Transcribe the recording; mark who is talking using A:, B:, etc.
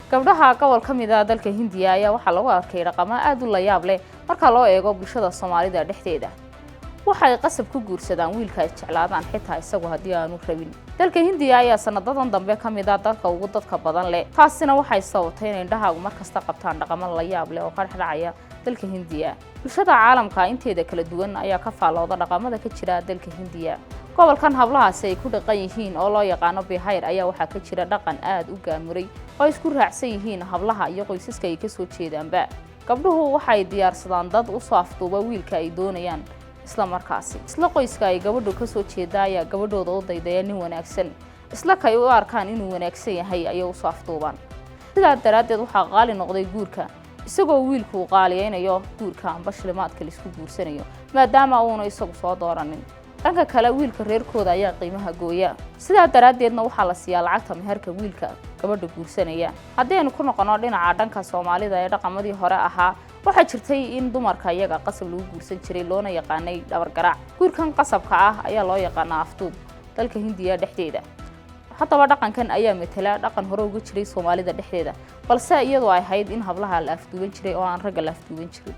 A: Gabdhaha gobol ka mid ah dalka Hindiya ayaa waxaa lagu arkay dhaqamo aada u layaab leh marka loo eego bulshada Soomaalida dhexdeeda. Waxay qasab ku guursadaan wiilka ay jeclaadaan, xitaa isagu haddii aanu rabin. Dalka Hindiya ayaa sanadadan dambe ka mid ah dalka ugu dadka badan leh. Taasina waxay sababtay inay indhahaagu markasta qabtaan dhaqamo layaab leh oo ka dhexdhacaya dalka Hindiya. Bulshada caalamka inteeda kala duwan ayaa ka faallooda dhaqamada ka jira dalka Hindiya. Gobolkan hablahaasi ay ku dhaqan yihiin oo loo yaqaano Bihar ayaa waxaa ka jira dhaqan aada u gaamuray oo ay isku raacsan yihiin hablaha iyo qoysaska ay kasoo jeedaanba. Gabdhuhu waxay diyaarsadaan dad usoo afduuba wiilka ay doonayaan. Isla markaasi isla qoyska ay gabadhu kasoo jeeda ayaa gabadhooda u daydaya nin wanaagsan. Isla kay u arkaan inuu wanaagsan yahay ayay usoo afduubaan. Sidaa daraaddeed waxaa qaali noqday guurka, isagoo wiilku uu qaaliyeynayo guurka amba shilimaadka laisku guursanayo, maadaama uuna isagu soo dooranin. Dhanka kale, wiilka reerkooda ayaa qiimaha gooya. Sidaa daraaddeedna waxaa la siiyaa lacagta meherka wiilka gabadha guursanaya. Haddii aynu ku noqono dhinaca dhanka Soomaalida ee dhaqamadii hore ahaa, waxaa jirtay in dumarka iyaga qasab lagu guursan jiray, loona yaqaanay dhabargaraac. Guurkan qasabka ah ayaa loo yaqaanaa afduub dalka Hindiya dhexdeeda. Haddaba dhaqankan ayaa matela dhaqan hore uga jiray Soomaalida dhexdeeda, balse iyadoo ay ahayd in hablaha la afduuban jiray oo aan ragga la afduuban jirin.